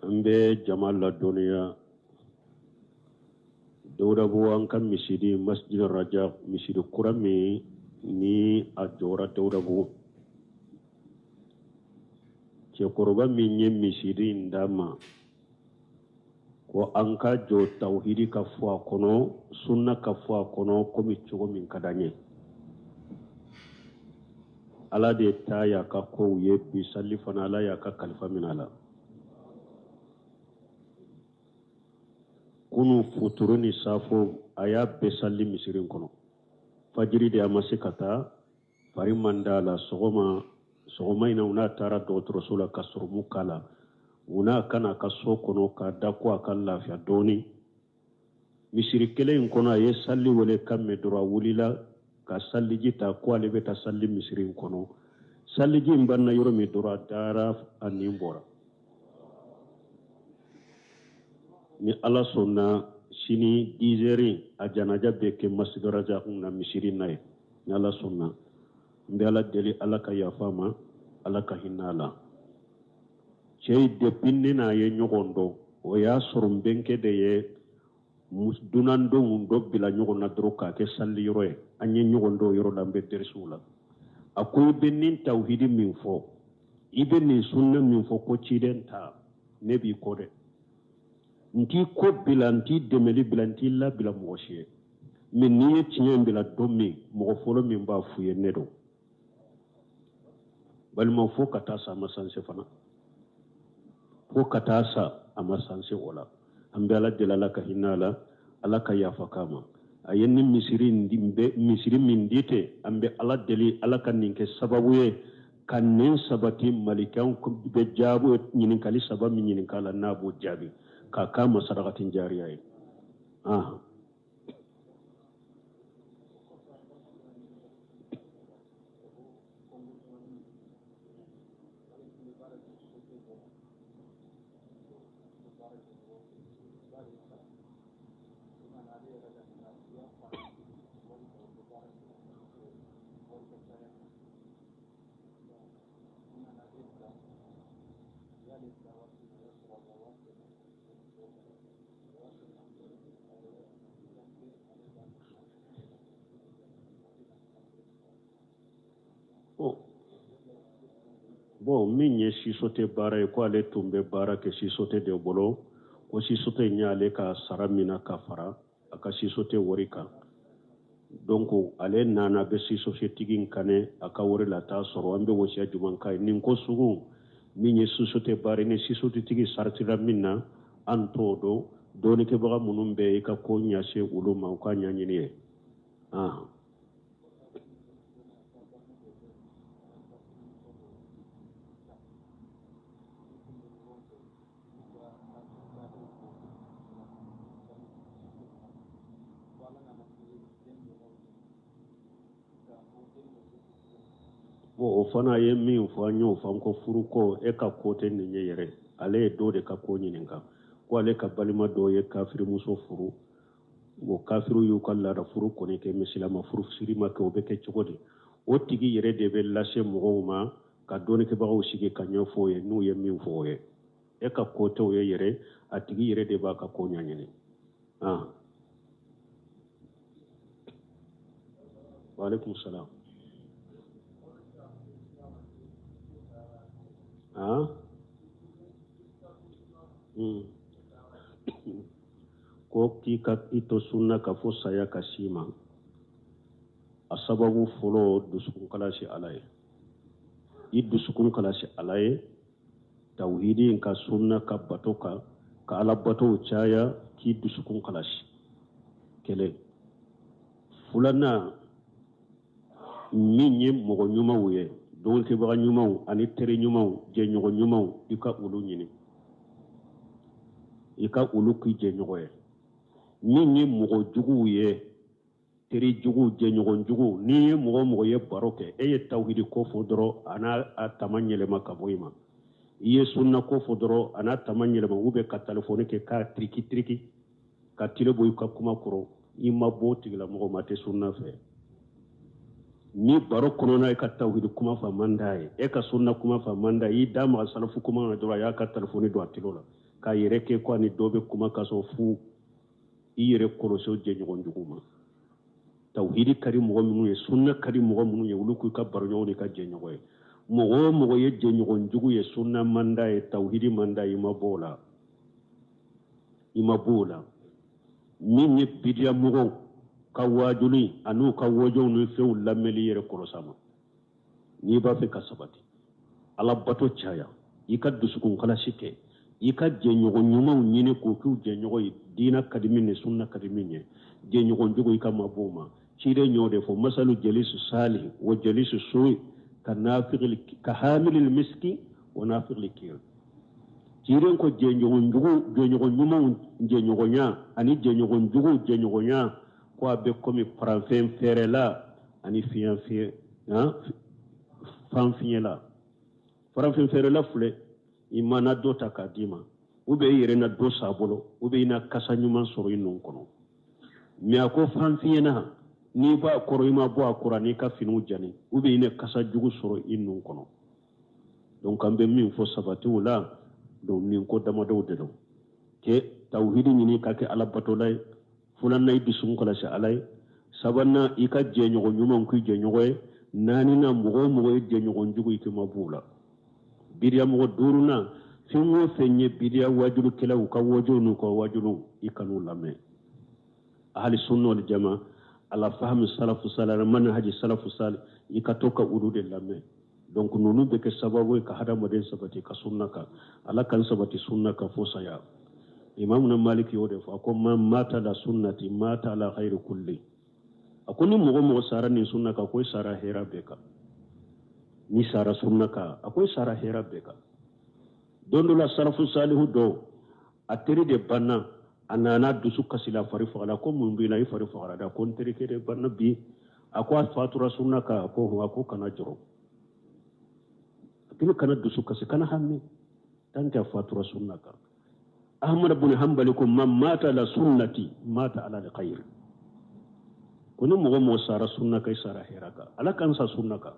An bɛ jama ladɔnniya Dawudabugu an ka misiri Masjid Raja misiri kura min ni a jɔra Dawudabugu cɛkɔrɔba min ye misiri in d'an ma ko an ka jɔ tawhidi ka fɔ a kɔnɔ sunna ka fɔ a kɔnɔ komi cogo min ka d'an ye ala de ta y'a ka kow ye bi sali fana ala y'a ka kalifa minɛ a la kunu futuru ni safo a y'a bɛɛ sali misiri in kɔnɔ fajiri de a ma se ka taa fari man d'a la sɔgɔma sɔgɔma in na u n'a taara dɔgɔtɔrɔso la ka sɔrɔmu k'a la u n'a ka na a ka so kɔnɔ k'a da ko a ka lafiya dɔɔni misiri kelen in kɔnɔ a ye sali wele kan mɛn dɔrɔn a wulila ka saliji ta ko ale bɛ taa sali misiri in kɔnɔ saliji in banna yɔrɔ min dɔrɔn a dara a nin bɔra ni ala sɔnna sini 10 heures a janaja bɛ kɛ masjid raja na misiri na yen ni ala sɔnna n bɛ ala deli ala ka yafa a ma ala ka hinɛ a la cɛ in depuis ne n'a ye ɲɔgɔn dɔn o y'a sɔrɔ n bɛnkɛ de ye dunandenw dɔ bila ɲɔgɔn na dɔrɔn k'a kɛ sali yɔrɔ ye an ye ɲɔgɔn dɔn yɔrɔ la an bɛ derisiw la a ko i bɛ nin tawhidi min fɔ i bɛ nin sunna min fɔ ko ciden ta ne b'i kɔ dɛ n t'i ko bila n t'i dɛmɛli bila n t'i labila mɔgɔ si ye mais n'i ye tiɲɛ in bila don min mɔgɔ fɔlɔ min b'a f'u ye ne don balima fo ka taa sa a ma sanse fana fo ka taa sa a ma sanse o la an bɛ ala deli ala ka hinɛ a la ala ka yafa k'a ma a ye nin misiri misiri min di ten an bɛ ala deli ala ka nin kɛ sababu ye ka nin sabati malikaw bɛ jaabi ɲininkali saba min ɲininka la n'a b'o jaabi k'a k'a ma sarakatin jariya ye ah. Bon min ye sisote baara ye ko ale tun bɛ baara kɛ sisote de bolo ko sisote in y'ale ka sara mina ka fara a ka sisote wari kan donc ale nana bɛ sisotetigi in kanɛ a ka wari la t'a sɔrɔ an bɛ wasiya juman k'a ye nin ko sugu min ye sisote baara ni sisotetigi saratira min na an t'o dɔn dɔnnikɛbaga minnu bɛ i ka ko ɲɛsin olu ma u k'a ɲɛɲini ye ah. Bon o fana ye min fɔ an y'o fɔ an ko furuko e ka ko tɛ nin ye yɛrɛ ale ye dɔ de ka ko ɲininka ko ale ka balima dɔ ye kafirimuso furu o kafiriw y'u ka laada furu kɔni kɛ mais silama furu siri ma kɛ o bɛ kɛ cogo di o tigi yɛrɛ de bɛ lase mɔgɔw ma ka dɔnnikɛbagaw sigi ka ɲɛfɔ o ye n'u ye min fɔ o ye e ka ko tɛ o ye yɛrɛ a tigi yɛrɛ de b'a ka ko ɲɛɲini ah. Waaleykum salaam ah. Hmm. Ko k'i ka i to sunna kan fo saya ka s'i ma a sababu fɔlɔ dusukun kalasi ala ye i dusukun kalasi ala ye tawhidi in ka sunna ka bato kan ka ala batow caya k'i dusukun kalasi kelen filanan min ye mɔgɔ ɲumanw ye dɔnnikɛbaga ɲumanw ani teri ɲumanw jɛɲɔgɔn ɲumanw i ka olu ɲini i ka olu k'i jɛɲɔgɔn ye min ye mɔgɔ juguw ye teri jugu jɛɲɔgɔn jugu n'i ye mɔgɔ o mɔgɔ ye baro kɛ e ye tawhidi ko fɔ dɔrɔn a n'a a tama yɛlɛma ka bɔ i ma i ye sunna ko fɔ dɔrɔn a n'a tama yɛlɛma ou bien ka telefɔni kɛ k'a tiriki tiriki ka tile bɔ i ka kuma kɔrɔ i ma bɔ o tigilamɔgɔ ma a tɛ sunna fɛ ni baro kɔnɔna e ka tawhidi kuma fɔ a man d'a ye e ka sunna kuma fɔ a man d'a ye i da maga salafu kuma na dɔrɔn a y'a ka telefɔni don a tulo la K'a yɛrɛ kɛ ko a ni dɔ bɛ kuma ka sɔrɔ fu. I yɛrɛ kɔlɔsi o jɛɲɔgɔn jugu ma. Tawhidi ka di mɔgɔ minnu ye, sunna ka di mɔgɔ minnu ye, olu k'i ka baroɲɔgɔn n'i ka jɛɲɔgɔn ye. Mɔgɔ o mɔgɔ ye jɛɲɔgɔn jugu ye, sunna man d'a ye, tawhidi man d'a ye, i ma bɔ o la, i ma bɔ o la. Min ye bidiya mɔgɔw ka waajuli an'u ka wɔjɔw ni fɛnw lamɛnli yɛrɛ kɔlɔsi a ma. N'i b'a fɛ ka sabati, ala bato caya, i ka dusukun kalasi kɛ, i ka jɛɲɔgɔn ɲumanw ɲini k'o k'u jɛɲɔgɔn ye, diina ka di min ye, sunna ka di min ye, jɛɲɔgɔn jugu i ka mabɔ o ma. Ciden y'o de fɔ, masalu jalisu salih wa jalisu suwi ka nafiqil ka hamilil miski wa nafiqil kir. Ciden ko jɛɲɔgɔn jugu, jɛɲɔgɔn ɲumanw jɛɲɔgɔnya ani jɛɲɔgɔn juguw jɛɲɔgɔnya, ko a bɛ komi paranfɛn feerela ani fiɲɛ fiɲɛ fan fiɲɛla. Paranfɛn feerela filɛ, i mana dɔ ta k'a d'i ma, ou bien i yɛrɛ na dɔ san a bolo, ou bien i na kasa ɲuman sɔrɔ i nun kɔnɔ. Mais a ko fan fiɲɛna, n'i b'a kɔrɔ, i ma bɔ a kɔrɔ, n'i ka finiw jani, ou bien i na kasa jugu sɔrɔ i nun kɔnɔ. Donc an bɛ min fɔ sabatiw la, donc nin ko damadɔw de don. Ke tawhidi ɲini ka kɛ ala batola ye, filanan i dusukun kɔlɔsi ala ye, sabanan i ka jɛɲɔgɔn ɲuman k'i jɛɲɔgɔn ye, naaninan mɔgɔ o mɔgɔ ye jɛɲɔgɔn jugu i k'i mabɔ u la. Bidiya mɔgɔ duurunan, fɛn o fɛn ye bidiya wajulukɛlaw ka wajuw n'u ka wajuliw, i kan'u lamɛn. Ahali sunna wal jama, ala fahami salafu salih, manhaji salafu salih, i ka to ka olu de lamɛn. Donc ninnu bɛ kɛ sababu ye ka hadamaden sabati ka sunna kan. Ala k'an sabati sunna kan fo saya. Imamu na Maliki y'o de fɔ, a ko man mata ala sunnati mata ala khayri kulli. A ko ni mɔgɔ mɔgɔ sara nin sunna kan, ko i sara hɛrɛ bɛɛ kan. Ni sara sunna kan, a ko i sara hɛrɛ bɛɛ kan. Don dɔ la salafu salihu dɔw, a teri de banna, a nana dusu kasila, fari fagala, ko mun b'i la, i fari fagara da, ko n terikɛ de banna bi. A ko a fatura sunna kan, a ko hɔn, a ko kana jɔrɔ, a k'i kana dusu kasi, kana hami, tant que a fatura sunna kan. Ahmad bin Hanbali ko man mata ala sunnati mata ala alkhair. Ko ni mɔgɔ mɔgɔ sara sunna kan, i sara hɛrɛ kan. Ala k'an sa sunna kan.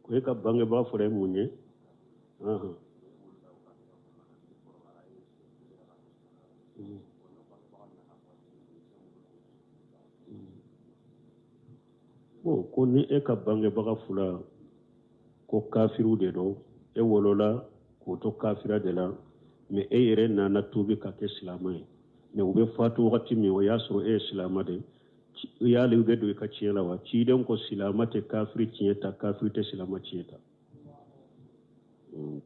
Ko e ka bangebaa fɔlɔ ye mun ye? Bon, ko ni e ka bangebaga fila ko kafiriw de don, e wolola k'o to kafira de la, mais e yɛrɛ nana tuubi ka kɛ silama ye, mais u bɛ fatu wagati min, o y'a sɔrɔ e ye silama de ye, yali u bɛ don i ka tiɲɛ la wa? Ciden ko silama tɛ kafiri tiɲɛ ta, kafiri tɛ silama tiɲɛ ta.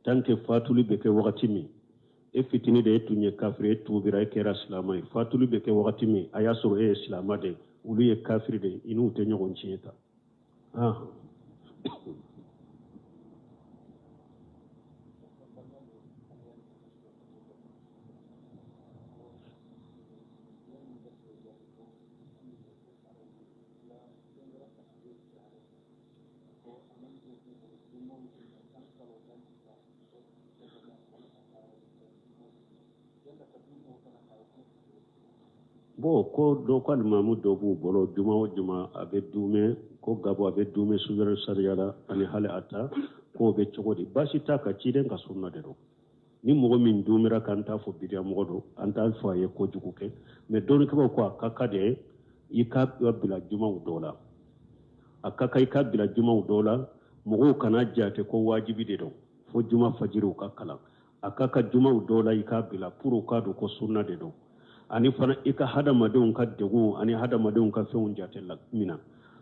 Tant que fatuli bɛ kɛ wagati min, e fitini de e tun ye kafiri, e tuubira, e kɛra silama ye, fatuli bɛ kɛ wagati min, a y'a sɔrɔ e ye silama de ye, olu ye kafiri de ye, i n'u tɛ ɲɔgɔn tiɲɛ ta. Bon, ko dɔ ko alimamu dɔ b'u bolo, juma o juma a bɛ dumɛ, ko gabo a bɛ dumɛ sujuru sariya la ani hali a ta, k'o bɛ cogo di? Baasi t'a kan, ciden ka sunna de don. Ni mɔgɔ min dumɛra k'an t'a fɔ bidiya mɔgɔ don, an t'a fɔ a ye kojugu kɛ, mais dɔnnikɛbaaw ko a ka kan de i ka bila jumaw dɔ la, a ka kan i ka bila jumaw dɔ la, mɔgɔw kana jate ko wajibi de don fo juma fajiriw ka kalan. A ka kan jumaw dɔ la i k'a bila pour u k'a dɔn ko sunna de don. Ani fana i ka hadamadenw ka degun ani hadamadenw ka fɛnw jate la mina.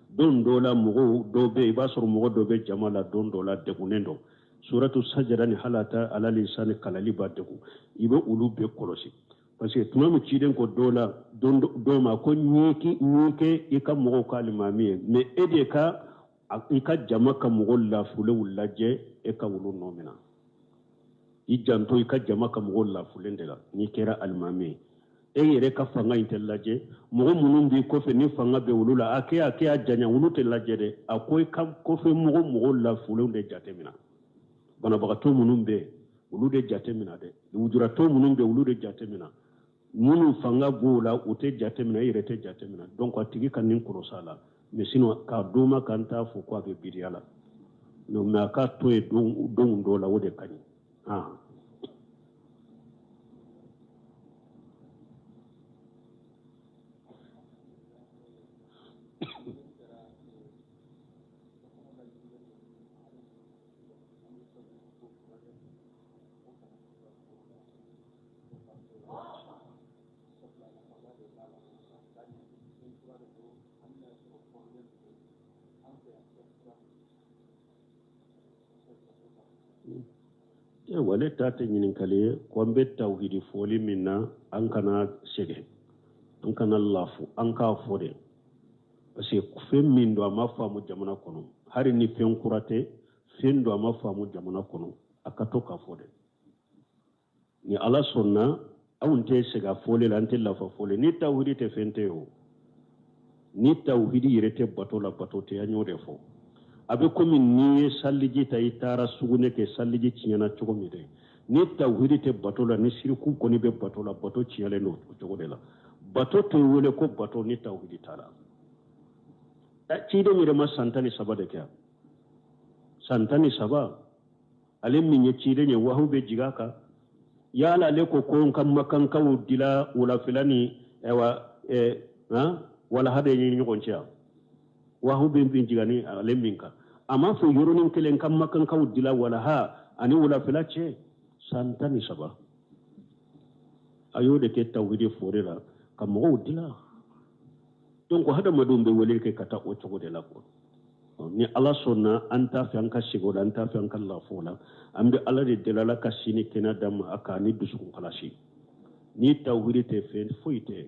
Don dɔ la mɔgɔw dɔw bɛ yen, i b'a sɔrɔ mɔgɔ dɔ bɛ jama la don dɔ la degunnen don, suratu sajada ni halata ala linsani kalali b'a degun, i bɛ olu bɛɛ kɔlɔsi. Parce que tuma min ciden ko dɔ la don dɔ ma ko n'i kɛ i ka mɔgɔw ka alimami ye, mais e de ka i ka jama ka mɔgɔ lafulenw lajɛ, e ka olu nɔ minɛ. I janto i ka jama ka mɔgɔw lafulen de la n'i kɛra alimami ye. E yɛrɛ ka fanga in tɛ lajɛ, mɔgɔ minnu b'i kɔfɛ ni fanga bɛ olu la, a kɛ a kɛ a janya, olu tɛ lajɛ dɛ. A ko i ka kɔfɛ mɔgɔ mɔgɔ lafulenw de jateminɛ, banabagatɔ minnu bɛ yen olu de jateminɛ dɛ, lujuratɔ minnu bɛ olu de jateminɛ, minnu fanga b'o la u tɛ jateminɛ, e yɛrɛ tɛ jateminɛ. Donc a tigi ka nin kɔlɔsi a la, mais sinon k'a d'o ma k'an t'a fɔ ko a bɛ bidiya la, mais a k'a to yen don dɔ la, o de ka ɲi. Ah. Ayiwa, ne ta tɛ ɲininkali ye ko an bɛ tawhidi fɔli min na, an kana sɛgɛn, an kana lafu, an k'a fɔ de, parce que fɛn min don a ma faamu jamana kɔnɔ. Hali ni fɛn kura tɛ, fɛn don a ma faamu jamana kɔnɔ, a ka to k'a fɔ de. Ni Ala sɔnna, anw tɛ sɛgɛn fɔli la, an tɛ lafa fɔli. Ni tawhidi tɛ, fɛn tɛ o. Ni tawhidi yɛrɛ tɛ bato la, bato tɛ. An y'o de fɔ. A bɛ komi n'i ye saliji ta, i taara sugunɛ kɛ, saliji tiɲɛna cogo min dɛ. Ni tawhidi tɛ bato la, ni siriku kɔni bɛ bato la, bato tiɲɛlen don o cogo de la. Bato tɛ wele ko bato ni tawhidi t'a la. Ciden yɛrɛ ma san 13 de kɛ, san 13. Ale min ye ciden ye, wahu bɛ jigin a kan. Yala ale ko ko n ka makankaw dila wulafɛla ni ayiwa han walaha de ye ɲɔgɔn cɛ, wahu bɛ bin jigin ni ale min kan, a m'a fɔ yɔrɔnin kelen ka makankaw dila walaha ani wulafɛla cɛ. San 13 a y'o de kɛ tawhidi fɔli la ka mɔgɔw dila. Donc hadamadenw bɛ wele kɛ ka taa o cogo de la quoi. Ni Ala sɔnna, an t'a fɛ an ka sigi o la, an t'a fɛ an ka lafu o la. An bɛ Ala de deli, Ala ka si ni kɛnɛya d'an ma, a k'a ni dusukun kalasi. Ni tawhidi tɛ, fɛn foyi tɛ.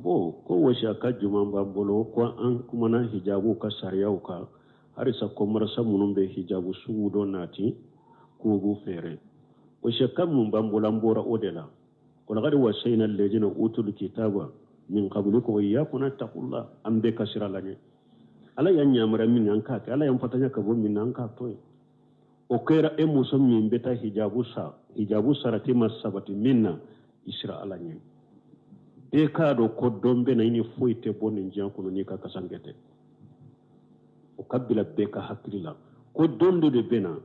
Bon, ko wasiya kan jumɛn b'an bolo? Ko an kumana hijabu ka sariyaw kan halisa, commerçant minnu bɛ hijabu sugu dɔ nati k'u b'u feere. Wasiya kan mun b'an bolo? An bɔra o de la. Walakadi wasayina lajina utul kitaba min qablikum wa iyyakum an ittaqullah. An bɛɛ ka siran Ala ɲɛ. Ala y'an yamaruya min na, an k'a kɛ. Ala y'an fatanya ka bɔ min na, an k'a to yen. O kɛra e muso min bɛ taa hijabu san, hijabu sarati ma sabati min na, i siran Ala ɲɛ. Bɛɛ k'a dɔn ko don bɛ na, i ni foyi tɛ bɔ nin diɲɛ kɔnɔ n'i ka kasankɛ tɛ. O ka bila bɛɛ ka hakili la ko don dɔ de bɛ na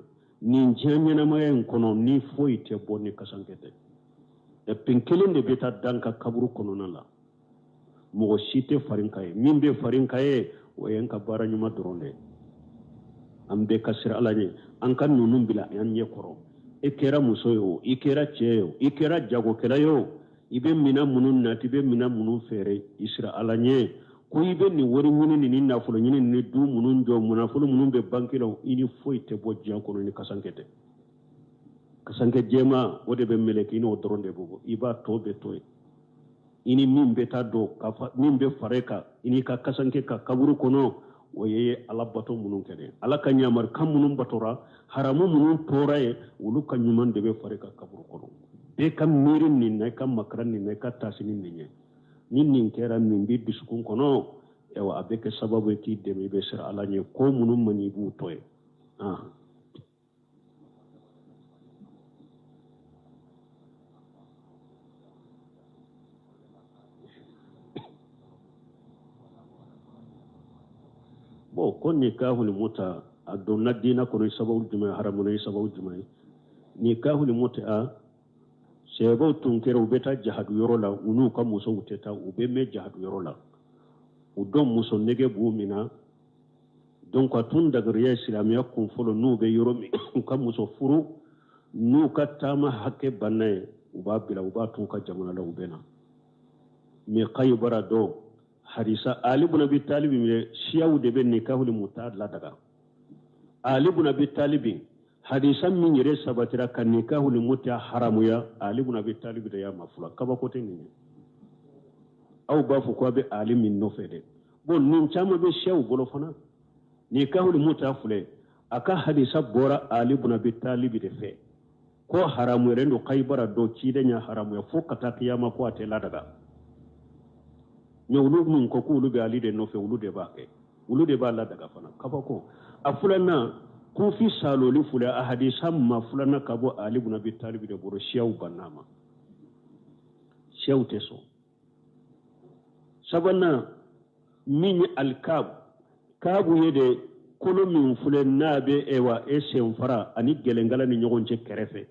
nin diɲɛ ɲɛnamaya in kɔnɔ, ni foyi tɛ bɔ ni kasankɛ tɛ. Pɛn kelen de bɛ taa dan ka kaburu kɔnɔna la, mɔgɔ si tɛ farin ka ye. Min bɛ farin ka ye, o ye n ka baara ɲuman dɔrɔn de ye. An bɛɛ ka siran Ala ɲɛ, an ka ninnu bila an ɲɛ kɔrɔ. E kɛra muso ye o, i kɛra cɛ ye o, i kɛra jagokɛla ye o, i bɛ minɛn minnu nati, i bɛ minɛn minnu feere, i siran Ala ɲɛ ko i bɛ nin wari ɲini, nin ni nafolo ɲini, nin du minnu jɔ, nafolo minnu bɛ banki la, i ni foyi tɛ bɔ diɲɛ kɔnɔ ni kasankɛ tɛ. Kasankɛ jɛma, o de bɛ meleke, i n'o dɔrɔn de bɛ bɔ, i b'a tɔ bɛɛ to yen. I ni min bɛ taa don, ka fa, min bɛ fara kan, i n'i ka kasanke ka kaburu kɔnɔ, o ye Ala bato minnu kɛ dɛ, Ala ka ɲamarikan minnu batora, haramu minnu tora ye, olu ka ɲuman de bɛ fara kan kaburu kɔnɔ. Bɛɛ ka miiri nin na, i ka makara nin na, i ka taasi ni nin ye. Ni nin kɛra min b'i dusukun kɔnɔ, ayiwa, a bɛ kɛ sababu ye k'i dɛmɛ, i bɛ siran Ala ɲɛ, ko minnu man ɲi, i b'u to yen. Bon, ko nikahul muta a donna diina kɔnɔ sababu jumɛn, haramuna ye sababu jumɛn ye? Nikahul muta, sahabaw tun kɛra u bɛ taa jahadu yɔrɔ la, u n'u ka musow tɛ taa, u bɛ mɛn jahadu yɔrɔ la. U dɔn muso nege b'u minɛ. Donc a tun dagariya silamɛya kun fɔlɔ, n'u bɛ yɔrɔ min, u ka muso furu, n'u ka taama hakɛ banna ye, u b'a bila, u b'a t'u ka jamana la, u bɛ na. Mais Kayibara dɔn hadisa, Ali bun Abi Talibi minɛ, siyaw de bɛ nikahul muta ladaga. Ali bun Abi Talibi Hadisa min yɛrɛ sabatira ka nikahul muta haramuya, Ali bun Abi Talib de y'a mafula. Kabako tɛ nin ye. Aw b'a fɔ ko a bɛ Ali min nɔfɛ dɛ. Bon, nin caman bɛ siyaw bolo fana. Nikahul muta filɛ, a ka hadisa bɔra Ali bun Abi Talib de fɛ ko haramuyalen don Kayibara don, ciden y'a haramuya fo ka taa kiyama ko a tɛ ladaga. Mais olu min ko k'olu bɛ Ali de nɔfɛ, olu de b'a kɛ, olu de b'a ladaga fana. Kabako. A filanan, kufi saloli filɛ, a hadisa ma filanan ka bɔ Ali bun Abi Talib de bolo. Siyaw banna ma, siyaw tɛ sɔn. Sabanan min ye alikabu, kaabu ye de kolo min filɛ n'a bɛ ewa e senfara ani gɛlɛnkala ni ɲɔgɔn cɛ kɛrɛfɛ.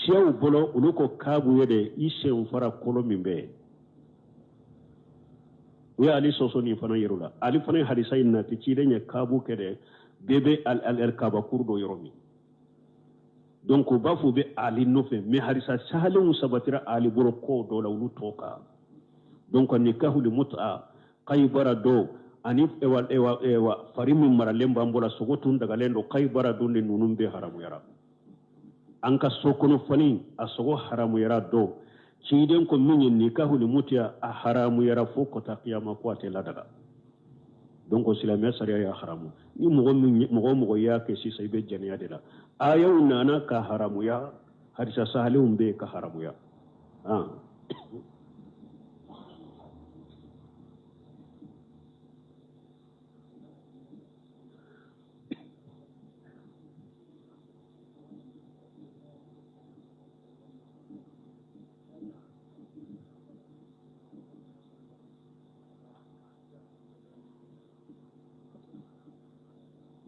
Siyaw bolo, olu ko kaabu ye de i senfara kolo min bɛ yen. U ye Ali sɔsɔ nin fana yɛrɛ la. Ali fana ye hadisa in nati, ciden ye kaabu kɛ dɛ, bɛɛ bɛ al kabakuru dɔ yɔrɔ min. Donc u b'a fɔ u bɛ Ali nɔfɛ, mais hadisa sahalenw sabatira Ali bolo ko dɔ la, olu tɔ kan. Donc nikahul mut'a Kayibara don ani ewa ewa ewa fari min maralen b'an bolo, sogo tun dagalen don Kayibara don de, ninnu bɛɛ haramuyara. An ka so kɔnɔ fani, a sogo haramuyara don. Ciden ko min ye nikahul mut'a, a haramuyara fo ka taa kiyama ko a tɛ ladaga. Donc silamɛya sariya y'a haramu. Ni mɔgɔ min, mɔgɔ o mɔgɔ y'a kɛ sisan, i bɛ jɛnɛya de la. Ayaw nana ka haramuya, hadisa sahalenw bɛ yen ka haramuya. Ah.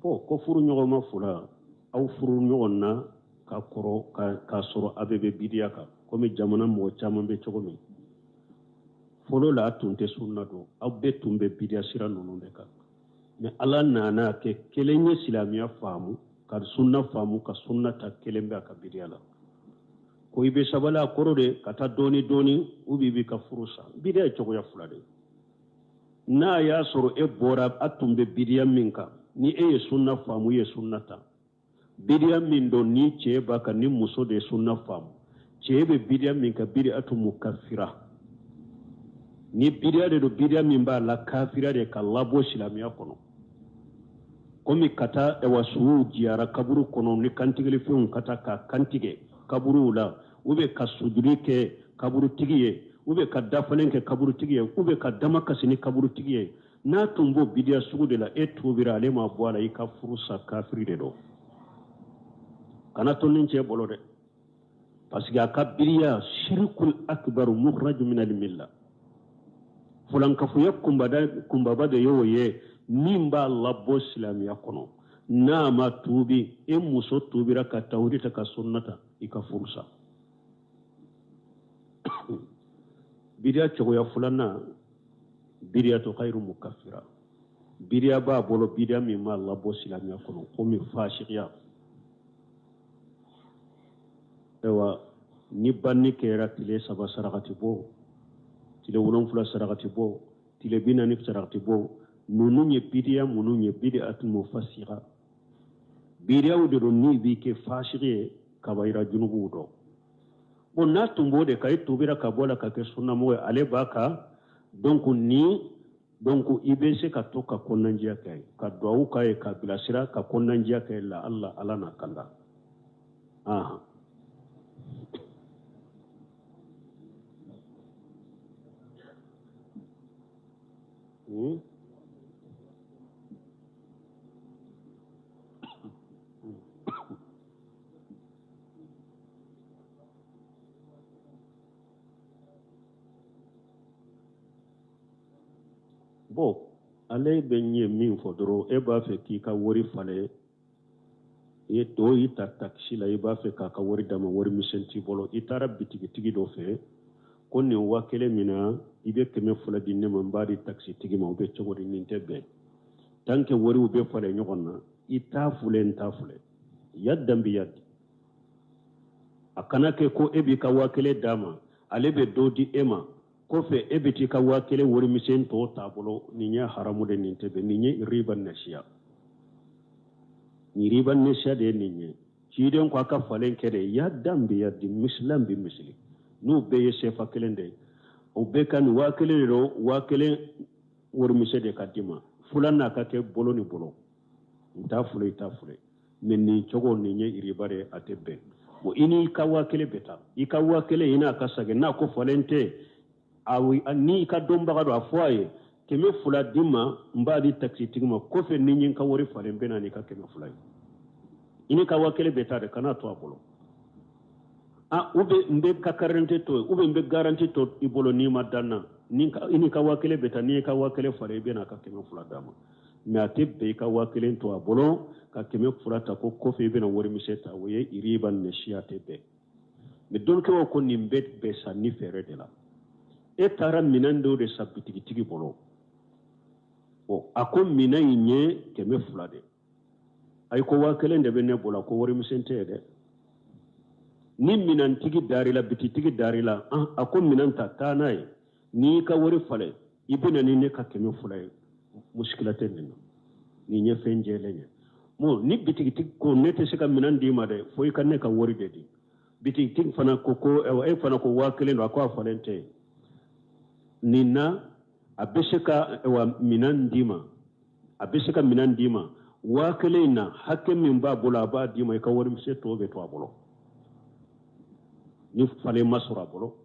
Bon, ko furu ɲɔgɔnma fila, aw furu ɲɔgɔn na ka kɔrɔ k'a sɔrɔ a bɛɛ bɛ bidiya kan, komi jamana mɔgɔ caman bɛ cogo min. Fɔlɔ la, a tun tɛ sunna dɔn, aw bɛɛ tun bɛ bidiya sira ninnu de kan. Mais Ala nana kɛ kelen ye silamɛya faamu ka sunna faamu ka sunna ta, kelen bɛ a ka bidiya la. Ko i bɛ sabali a kɔrɔ de ka taa dɔɔni dɔɔni, u b'i ka furu sa. Bidiya ye cogoya fila de ye. N'a y'a sɔrɔ e bɔra a tun bɛ bidiya min kan, ni e ye sunna faamu, i ye sunna ta. Bidiya min don ni cɛ b'a kan, ni muso de ye sunna faamu, cɛ bɛ bidiya min kan, bidiyatu mukafira. Ni bidiya de don, bidiya min b'a la kafira de ka labɔ silamɛya kɔnɔ, komi ka taa ɛwa suw jiyara kaburu kɔnɔ ni kantigɛlifɛnw, ka taa ka kantigɛ kaburuw la, u bɛ ka sujudi kɛ kaburutigi ye, u bɛ ka dafalen kɛ kaburutigi ye, u bɛ ka damakasi ni kaburutigi ye. N'a tun b'o bidiya sugu de la, e tubira, ale ma bɔ a la, i ka furu sa, kafiri de don. Kana to nin cɛ bolo dɛ, parce que a ka bidiya shirikul akbar mukhraju min al milla, fulankafoya kunbaba de y'o ye min b'a labɔ silamɛya kɔnɔ. N'a ma tuubi, e muso tuubira ka tawhidi ta ka sunna ta, i ka furu sa. Bidiya cogoya filanan, bidiyatu ghayru mukaffira, bidiya b'a bolo, bidiya min b'a labɔ silamɛya kɔnɔ, komi fasikiya. Ayiwa, ni banni kɛra, tile 3 sarakati bɔ, tile 7 sarakati bɔ, tile 40 sarakati bɔ, ninnu ye bidiya minnu ye bidiyatu mufasika, bidiyaw de don n'i b'i kɛ fasiki ye, kabayira junubuw dɔn. Bon, n'a tun b'o de kan, e tubira ka bɔ la ka kɛ sunnamɔgɔ ye, ale b'a kan. Donc ni donc i bɛ se ka to ka kɔnɔnajɛya kɛ, ka duwawu k'a ye, ka bilasira, ka kɔnɔnajɛya kɛ la Allah, Ala n'a kanda. Ahan. Bon, ale bɛ ɲɛ min fɔ dɔrɔn, e b'a fɛ k'i ka wari falen, i ye dɔw y'i ta takisi la, i b'a fɛ k'a ka wari d'a ma, wari misɛn t'i bolo, i taara bitigitigi dɔ fɛ ko nin 1000 min na, i bɛ 200 di ne ma, n b'a di takisitigi ma. O bɛ cogo di? Nin tɛ bɛn. Tant que wariw bɛ falen ɲɔgɔn na, i t'a filɛ, n t'a filɛ, yadan bi yadi. A kana kɛ ko e b'i ka 1000 d'a ma, ale bɛ dɔ di e ma kɔfɛ, e bɛ t'i ka 1000 warimisɛn tɔ t'a bolo. Nin ye haramu de, nin tɛ bɛn. Nin ye riba nasiya, nin riba nasiya de ye nin ye. Ciden ko a ka falen kɛ de yadan bi yadi misilan bi misili. N'u bɛɛ ye sefa kelen de ye, o bɛɛ ka nin 1000 de don, 1000 warimisɛn de ka d'i ma. Fulan n'a ka kɛ bolo ni bolo, n t'a folo i t'a folo, mais nin cogo nin ye iriba de, a tɛ bɛn. Bon, i n'i ka 1000 bɛ taa, i ka 1000 i n'a ka sagin, n'a ko falen tɛ, ni i ka dɔnbaga don, a fɔ a ye 200 di ma, n b'a di takisitigi ma, kɔfɛ ni n ye n ka wari falen, n bɛ na n'i ka 200 ye. I n'i ka 1000 bɛ taa de, kan'a to a bolo. Ah, ou bien n bɛ ka carte to yen, ou bien n bɛ garantie to i bolo n'i ma da n na, i n'i ka 1000 bɛ taa, n'i ka 1000 falen, i bɛ n'a ka 200 d'a ma. Mais a tɛ bɛn i ka 1000 to a bolo ka 200 ta ko kɔfɛ i bɛna warimisɛn ta, o ye iriba nasiya, tɛ bɛn. Mais dɔnnikɛlaw ko nin bɛ bɛn sa ni fɛɛrɛ de la. E taara minɛn dɔw de san bitigitigi bolo, a ko minɛn in ye 200 de, ayi ko 1000 de bɛ ne bolo, ko warimisɛn tɛ ye dɛ. Ni minɛntigi dar'i la, bitigitigi dar'i la, a ko minɛn ta, taa n'a ye, n'i y'i ka wari falen i bɛ na ni ne ka 200 ye, musikila tɛ nin na, nin ye fɛn jɛlen ye. Bon, ni bitigitigi ko ne tɛ se ka minɛn d'i ma dɛ, fo i ka ne ka wari de di, bitigitigi fana ko ko e fana ko 1000 don, a ko a falen tɛ nin na, a bɛ se ka minɛn d'i ma, a bɛ se ka minɛn d'i ma 1000 in na, hakɛ min b'a bolo a b'a d'i ma, i ka warimisɛn tɔ bɛ to a bolo. Ni falen ma sɔrɔ a bolo,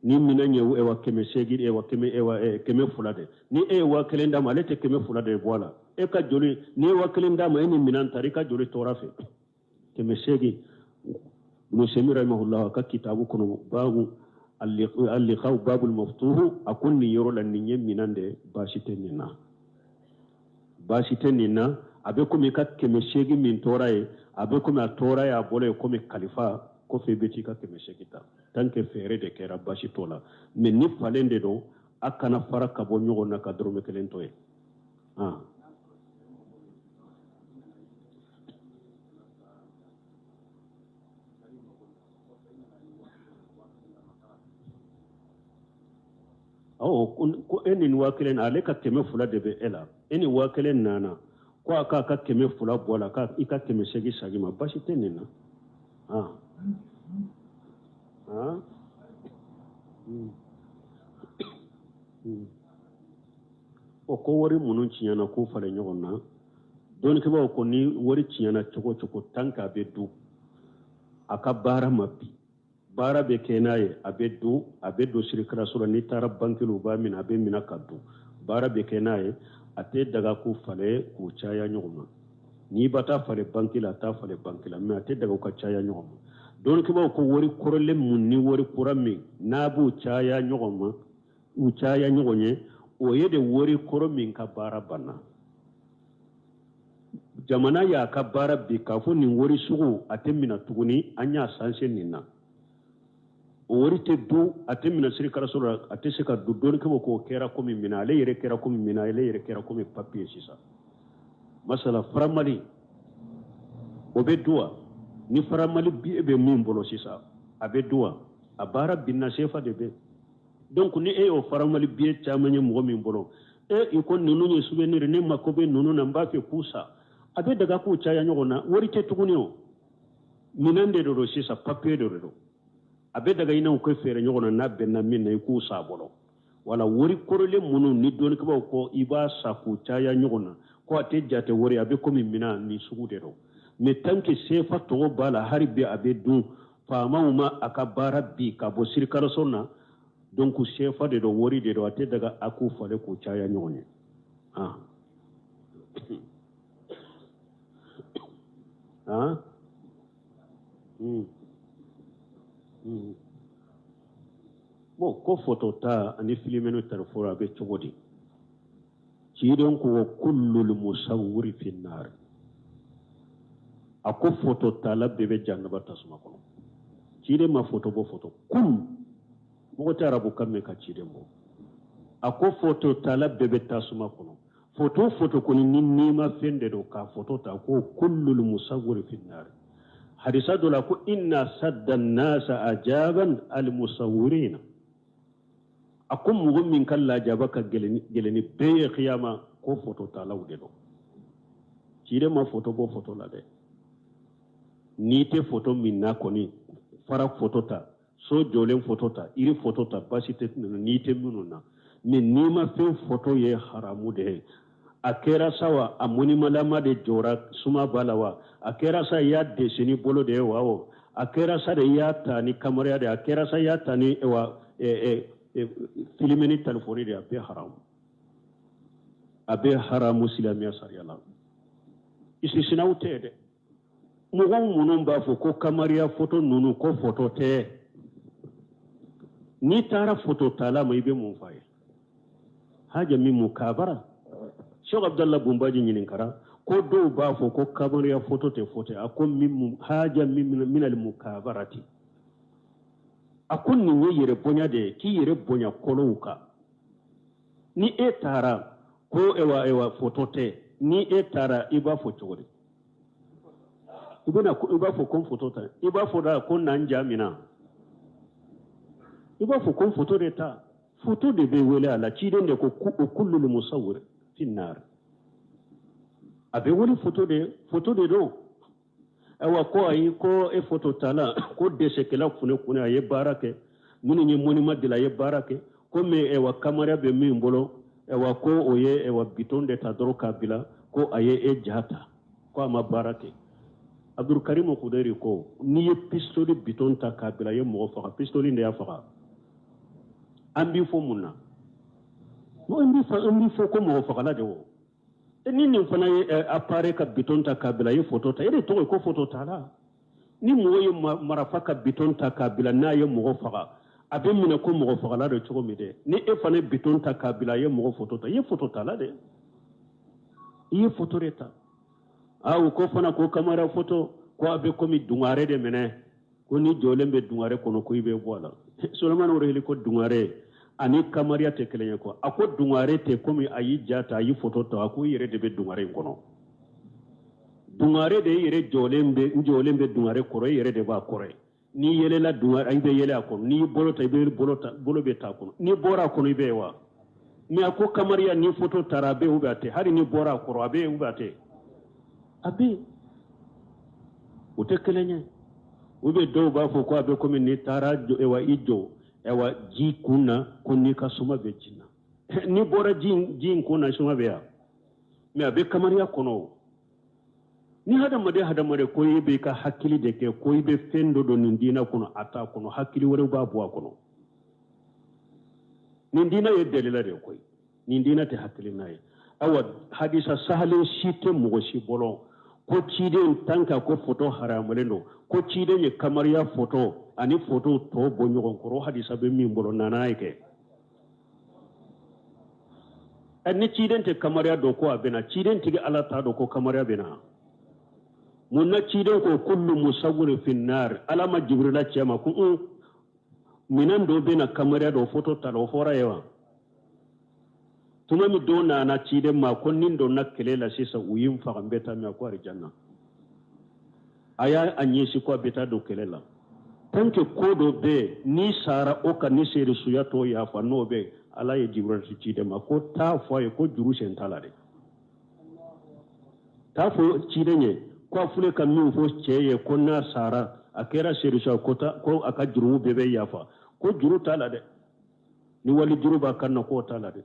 ni minɛn ye 800, kɛmɛ, 200 de, ni e ye 1000 d'a ma, ale tɛ 200 de bɔ a la, e ka joli, n'i ye 1000 d'a ma, e ni minɛn taara, i ka joli tora fɛ 800. Ibn Usaymin rahimahullah ka kitabu kɔnɔ, babu al-liqa'u babul maftuhu, a ko nin yɔrɔ la nin ye minɛn de, baasi tɛ nin na, baasi tɛ nin na. A bɛ komi i ka 800 min tora ye, a bɛ komi a tora ye a bolo ye komi kalifa, kɔfɛ i bɛ t'i ka 800 ta. Tant que fɛɛrɛ de kɛra, baasi t'o la. Mais ni falen de don, a kana fara ka bɔ ɲɔgɔn na ka dɔrɔmɛ kelen to ye. Awɔ, ko e ni 1000, ale ka 200 de bɛ e la, e ni 1000 nana ko a k'a ka 200 bɔ a la, k'a i ka 800 segin ma, baasi tɛ nin na. O ko wari minnu tiɲɛna k'u falen ɲɔgɔn na, dɔnnikɛbaaw ko ni wari tiɲɛna cogo o cogo, tant que a bɛ dun, a ka baara ma bin, baara bɛ kɛ n'a ye, a bɛ dun, a bɛ don circulation la, n'i taara banque la u b'a minɛ, a bɛ minɛ ka dun, baara bɛ kɛ n'a ye, a tɛ daga k'u falen k'u caya ɲɔgɔn ma. N'i ba taa falen banque la, a t'a falen banque la, mais a tɛ daga u ka caya ɲɔgɔn ma. Dɔnnikɛbaaw ko wari kɔrɔlen mun ni wari kura min n'a b'u caya ɲɔgɔn ma, u caya ɲɔgɔn ye, o ye de wari kɔrɔ min ka baara banna. Jamana y'a ka baara bi k'a fɔ nin wari sugu a tɛ minɛ tuguni, an y'a sanse nin na, o wari tɛ dun, a tɛ minɛ circulation la, a tɛ se ka dun. Dɔnnikɛbaaw k'o kɛra komi minɛ, ale yɛrɛ kɛra komi minɛ, ale yɛrɛ kɛra komi papiye sisan. Masala franc Mali, o bɛ dun wa? Ni franc Mali billet bɛ min bolo sisan, a bɛ dun wa? A baara binna, sefa de bɛ. Donc ni e y'o franc Mali billet caman ye mɔgɔ min bolo, e i ko ninnu ye souvenir, ne mako bɛ ninnu na, n b'a fɛ k'u san, a bɛ daga k'u caya ɲɔgɔn na, wari tɛ tuguni, o minɛn de don sisan, papiye de don, a bɛ daga i n'u ka feere ɲɔgɔn na, n'a bɛnna min na i k'u san a bolo. Wala wari kɔrɔlen minnu ni dɔnnikɛbaaw ko i b'a san k'u caya ɲɔgɔn na, ko a tɛ jate wari, a bɛ komi minɛn nin sugu de don. Mais tant que sefa tɔgɔ b'a la, hali bi a bɛ dun, faamaw ma a ka baara bi ka bɔ circulation na, donc sefa de don, wari de don, a tɛ daga a k'u falen k'u caya ɲɔgɔn ye. Bon, ko photo ta ani filimɛni telefɔni a bɛ cogo di? Ciden ko kullul musawwiri fi naar, a ko photo tala bɛɛ bɛ jahanaba tasuma kɔnɔ. Ciden ma photo bɔ, photo kul mɔgɔ tɛ arabu kan mɛn ka ciden bɔ. A ko photo tala bɛɛ bɛ tasuma kɔnɔ. Photo photo kɔni ni nima fɛn de don k'a photo ta, ko kullul musawwiri fi naar. Hadisa dɔ la ko inna sadda nasa ajaban al musawwirina, a ko mɔgɔ min ka lajaba ka gɛlɛn ni bɛɛ ye kiyama, ko photo talaw de don. Ciden ma photo bɔ photo la dɛ. N'i tɛ foto min na kɔni, fara foto ta, so jɔlen foto ta, yiri foto ta, baasi tɛ n'i tɛ minnu na. Mais n'i ma fɛn foto ye haramu de ye. A kɛra sa wa a monimalama de jɔra suma b'a la wa, a kɛra sa i y'a dessiner ni bolo de ye wa o, a kɛra sa de i y'a ta ni kamariya de ye, a kɛra sa i y'a ta ni wa filime ni telefɔni de ye, a bɛɛ haramu, a bɛɛ haramu silamɛya sariya la. Istisinaw tɛ dɛ. Mɔgɔw minnu b'a fɔ ko kamariya foto ninnu ko foto tɛ, n'i taara foto tala ma i bɛ mun f'a ye? Haja min mukabara. Sheikh Abdallah Bumbaji ɲininkara ko dɔw b'a fɔ ko kamariya foto tɛ foto ye. A ko min haja min minal mukabarati, a ko nin ye yɛrɛ bonya de ye, k'i yɛrɛ bonya kolow kan. Ni e taara ko ewa ewa foto tɛ, ni e taara i b'a fɔ cogo di? I bɛna i b'a fɔ ko n foto ta, i b'a fɔ da ko na n ja mina, i b'a fɔ ko n foto de ta. Foto de bɛ wele a la, ciden de ko kullul musawwir fi nar, a bɛ wele foto de, foto de don. Ayiwa ko ayi, ko e foto tala ko dɛsɛkɛla kunɛ kunɛ a ye baara kɛ, minnu ye monument dilan a ye baara kɛ, komi ayiwa kamariya bɛ min bolo, ayiwa ko o ye ayiwa bitɔn de ta dɔrɔn k'a bila ko a ye e ja ta, ko a ma baara kɛ. Abdulkarim Kudɛri ko n'i ye pistoli bitɔn ta k'a bila a ye mɔgɔ faga, pistoli de y'a faga. An b'i fɔ mun na? An b'i fɔ ko mɔgɔ fagala de o. Ni nin fana ye appareil ka bitɔn ta k'a bila a ye foto ta, e de tɔgɔ ye ko foto tala. Ni mɔgɔ ye marafa ka bitɔn ta k'a bila n'a ye mɔgɔ faga, a bɛ minɛ ko mɔgɔ fagala don cogo min dɛ. Ni e fana ye bitɔn ta k'a bila a ye mɔgɔ foto ta, i ye foto tala dɛ, i ye foto de ta. Aw ko fana ko kamara foto ko a bɛ komi dungare de minɛ, ko ni jɔlen bɛ dungare kɔnɔ ko i bɛ bɔ a la. Solomani Worohili ko dungare ani kamariya tɛ kelen ye quoi. A ko dungare tɛ komi a y'i ja ta, a y'i foto ta, a ko i yɛrɛ de bɛ dungare in kɔnɔ. Dungare de i yɛrɛ jɔlen bɛ, n jɔlen bɛ dungare kɔrɔ, i yɛrɛ de b'a kɔrɔ ye. N'i yɛlɛla dungare, i bɛ yɛlɛ a kɔnɔ, n'i bolo ta, i bɛ bolo ta, bolo bɛ ta a kɔnɔ, n'i bɔra a kɔnɔ i bɛ ye wa. Mais a ko kamariya ni foto tara a bɛ yen ou bien a tɛ, hali n'i bɔra a kɔrɔ a bɛ yen ou bien a tɛ, a bɛ yen. O tɛ kelen ye. Ou bien dɔw b'a fɔ ko a bɛ komi n'i taara jɔ, i jɔ ayiwa ji kun na, ko n'i ka suma bɛ ji na, n'i bɔra ji in kun na suma bɛ yan, mais a bɛ kamariya kɔnɔ o. Ni hadamaden hadamaden ko i b'i ka hakili de kɛ ko i bɛ fɛn dɔ don nin diinɛ kɔnɔ, a t'a kɔnɔ, hakili wɛrɛw b'a bɔ a kɔnɔ. Nin diinɛ ye dalila de ye koyi, nin diinɛ tɛ hakilina ye. Awa hadisa sahalen si tɛ mɔgɔ si bolo ko ciden tan ka ko foto haramalen don, ko ciden ye kamariya foto ani foto tɔ bɔ ɲɔgɔn kɔrɔ, hadisa bɛ min bolo nana ye kɛ. Ni ciden tɛ kamariya dɔn ko a bɛna, ciden tigi Ala t'a dɔn ko kamariya bɛna. Mun na ciden ko kullu musawwir fi nar, Ala ma Jibrila cɛ ma ko minɛn dɔ bɛna kamariya dɔ foto ta la, o fɔra ye wa? Tuma min dɔ nana ciden ma ko ni n donna kɛlɛ la sisan u ye n faga n bɛ taa min, a ko arijanna. A y'a ɲɛsin ko a bɛ taa don kɛlɛ la. Tant que ko dɔ bɛ yen n'i sara o kan ni seeresuya t'o yafa, n'o bɛ yen, Ala ye Jibril ci ciden ma ko taa fɔ a ye ko juru sen t'a la dɛ. Taa fɔ ciden ye ko a filɛ ka min fɔ cɛ ye ko n'a sara a kɛra seeresuya ko ta, ko a ka jurumu bɛɛ bɛ yafa, ko juru t'a la dɛ. Ni wali juru b'a kan na k'o t'a la dɛ.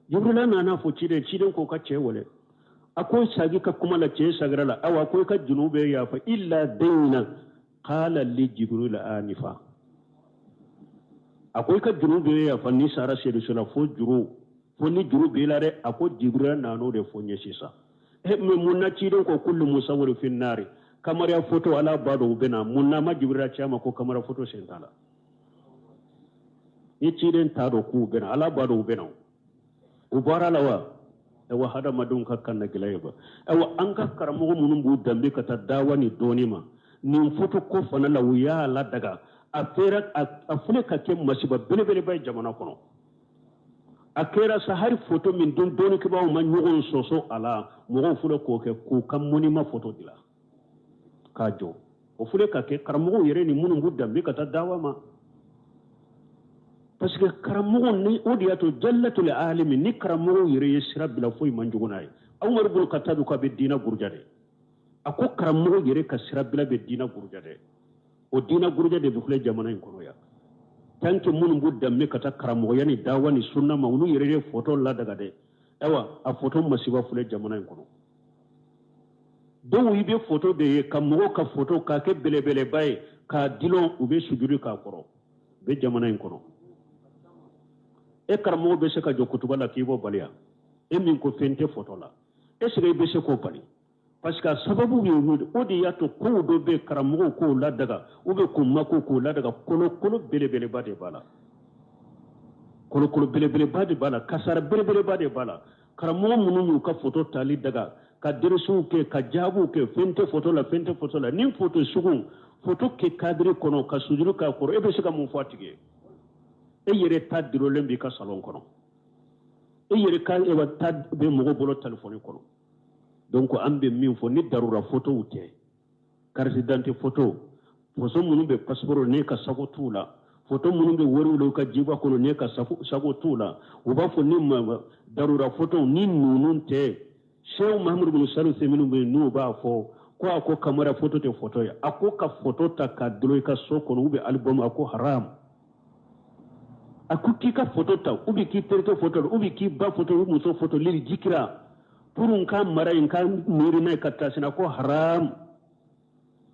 Jibrila nana fɔ ciden, ciden k'o ka cɛ wele. A ko sagi ka kuma la, cɛ sagira la. Awa ko i ka juru bɛ yafa illa dayna qala li Jibril anifa. A ko i ka juru bɛ yafa ni sara seeresu la fo juru, fo ni juru b'i la dɛ. A ko Jibrila nan'o de fɔ n ye sisan. Mais mun na ciden ko kullu musawwir fi nari, kamariya foto Ala b'a dɔn u bɛ na, mun na ma Jibrila ci a ma ko kamariya foto sen t'a la? Ni ciden t'a dɔn k'u bɛ na, Ala b'a dɔn u bɛ na, u bɔra la wa? Ayiwa hadamadenw ka kan na gɛlɛya ba. Ayiwa an ka karamɔgɔ minnu b'u danbe ka taa dawa ni dɔɔni ma, nin foto ko fana la u y'a ladaga. A fɛra, a filɛ ka kɛ masiba belebeleba ye jamana kɔnɔ. A kɛra sa hali foto min don dɔɔnikɛbaaw ma ɲɔgɔn sɔsɔ a la, mɔgɔw filɛ k'o kɛ k'u ka monument foto dilan k'a jɔ. O filɛ ka kɛ karamɔgɔw yɛrɛ ni minnu b'u danbe ka taa dawa ma. Parce que karamɔgɔ ni o de y'a to jallatul alimi ni karamɔgɔw yɛrɛ ye sira bila foyi man jugu n'a ye. Umaru bolo Katabi ko a bɛ diinɛ buruja de. A ko karamɔgɔ yɛrɛ ka sirabila bɛ diina buruja dɛ. O diina buruja de bɛ filɛ jamana in kɔnɔ yan. Tant que minnu b'u danbe ka taa karamɔgɔya ni dawa ni sunna ma, olu yɛrɛ ye foto ladaga dɛ. Ayiwa, a foto masiba filɛ jamana in kɔnɔ. Dɔw i bɛ foto de ye ka mɔgɔw ka foto k'a kɛ belebeleba ye k'a dulon, u bɛ sujudi k'a kɔrɔ bɛ jamana in kɔnɔ. E karamɔgɔ bɛ se ka jɔ kutuba la k'i b'o bali wa? E min ko fɛn tɛ foto la, est ce que i bɛ se k'o bali? Parce que a sababu ye o de y'a to kow dɔ bɛ karamɔgɔw k'o ladaga ou bien k'u mako k'o ladaga. Kolokolo belebeleba de b'a la, kolokolo belebeleba de b'a la, kasara belebeleba de b'a la. Karamɔgɔ minnu y'u ka foto tali daga ka deresiw kɛ ka jaabiw kɛ, fɛn tɛ foto la, fɛn tɛ foto la, ni foto sugu foto kɛ kadiri kɔnɔ ka sujuru k'a kɔrɔ, e bɛ se ka mun fɔ a tigi ye? E yɛrɛ ta dulonnen b'i ka salon kɔnɔ, e yɛrɛ ka ta bɛ mɔgɔ bolo telefɔni kɔnɔ. Donc an bɛ min fɔ, ni darura fotow tɛ, carte d'identité foto, foto minnu bɛ passeport n'e ka sago t'u la, foto minnu bɛ wariw la u ka jiba kɔnɔ n'e ka sago t'u la, u b'a fɔ ni darura foto ni ninnu tɛ. Sehu Mahamadu bin Salihu Uthaymin bɛ yen, n'u b'a fɔ ko a ko kamara foto tɛ foto ye. A ko ka foto ta k'a dulon i ka so kɔnɔ ou bien album, a ko haram. A ko k'i ka foto ta ou bien k'i terikɛ foto ou bien k'i ba foto ou muso foto lili jikira pour n ka mara n ka miiri n'a ye ka taa sini, ko haram,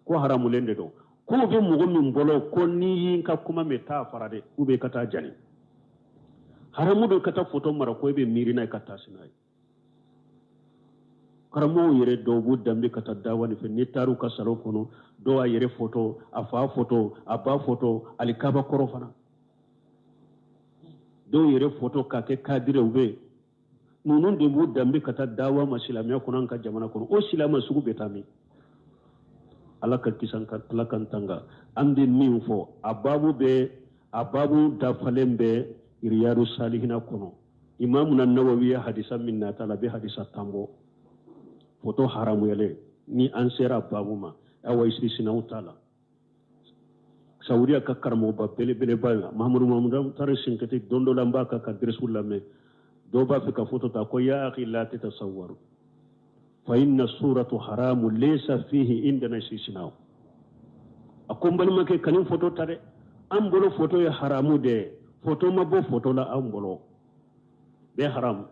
ko haramulen de don. Ko bɛ mɔgɔ min bolo ko n'i y'i ka kuma mɛn taa fara dɛ, ou bien ka taa jani, haramu don ka taa foto mara ko e bɛ miiri n'a ye ka taa sini ye. Karamɔgɔw yɛrɛ dɔw b'u danbe ka taa dawa nin fɛ, n'i taar'u ka salon kɔnɔ, dɔw a yɛrɛ foto, a fa foto, a ba foto, alikaba kɔrɔ fana, dɔw yɛrɛ foto k'a kɛ kadire. U bɛ ninnu de b'u danbe ka taa dawa ma silamɛya kɔnɔ an ka jamana kɔnɔ. O silamɛ sugu bɛ taa min? Ala ka kisi, Ala k'an tanga. An bɛ min fɔ, a babu bɛ, a babu dafalen bɛ Riyadu Salihina kɔnɔ. Imamuna Nawawi ye hadisa min nata la, a bɛ hadisa 10 bɔ foto haramuyalen. Ni an sera babu ma, awa istisinaw t'a la. Saudiya ka karamɔgɔba belebeleba ye Mahamadu Mahamadu Tari Sinkiti, don dɔ la n b'a ka dirisu lamɛn, dɔw b'a fɛ ka foto ta, ko ya akhi la tatasawwaru fa inna suratu haramu laysa fihi indana istisinaw. A ko n balimakɛ, ka foto ta dɛ, an bolo foto ye haramu de, foto ma bɔ foto la an bolo bɛɛ haramu.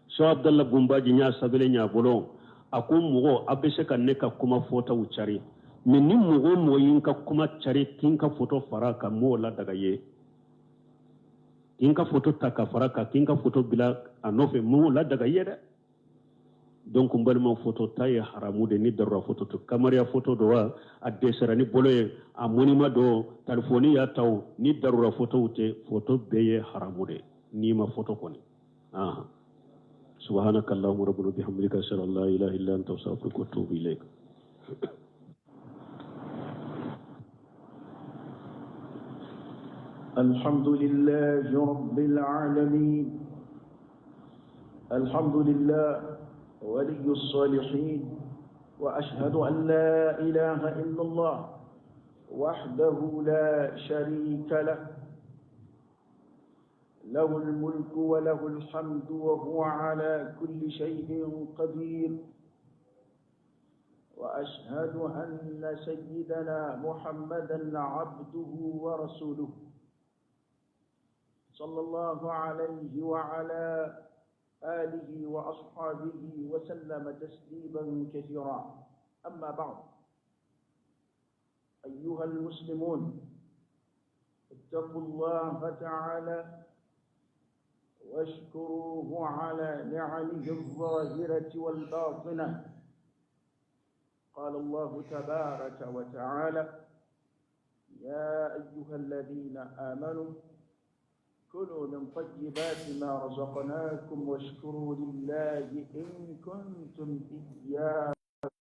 So Abdallah Bunbaji y'a sɛbɛnlen y'a bolo, a ko mɔgɔ a bɛ se ka ne ka kuma fɔtaw cari, mais ni mɔgɔ o mɔgɔ y'i ka kuma cari k'i ka foto fara ka m'o ladaga ye, k'i ka foto ta ka fara kan, k'i ka foto bila a nɔfɛ, m'o ladaga ye dɛ. Donc n balima, foto ta ye haramu de ni darura foto to, kamariya foto do wa, a dɛsɛra ni bolo ye, a monima do, telefɔni y'a ta o, ni darura fotow tɛ, foto bɛɛ ye haramu de n'i ma foto kɔni. سبحانك اللهم ربنا بحمدك، أشهد أن لا إله إلا أنت، أستغفرك وأتوب إليك. الحمد لله رب العالمين، الحمد لله ولي الصالحين، وأشهد أن لا إله إلا الله وحده لا شريك له، له الملك وله الحمد وهو على كل شيء قدير، وأشهد أن سيدنا محمدا عبده ورسوله صلى الله عليه وعلى آله وأصحابه وسلم تسليما كثيرا. أما بعد، أيها المسلمون، اتقوا الله تعالى واشكروه على نعمه الظاهرة والباطنة. قال الله تبارك وتعالى: يا أيها الذين آمنوا كلوا من طيبات ما رزقناكم واشكروا لله إن كنتم إياه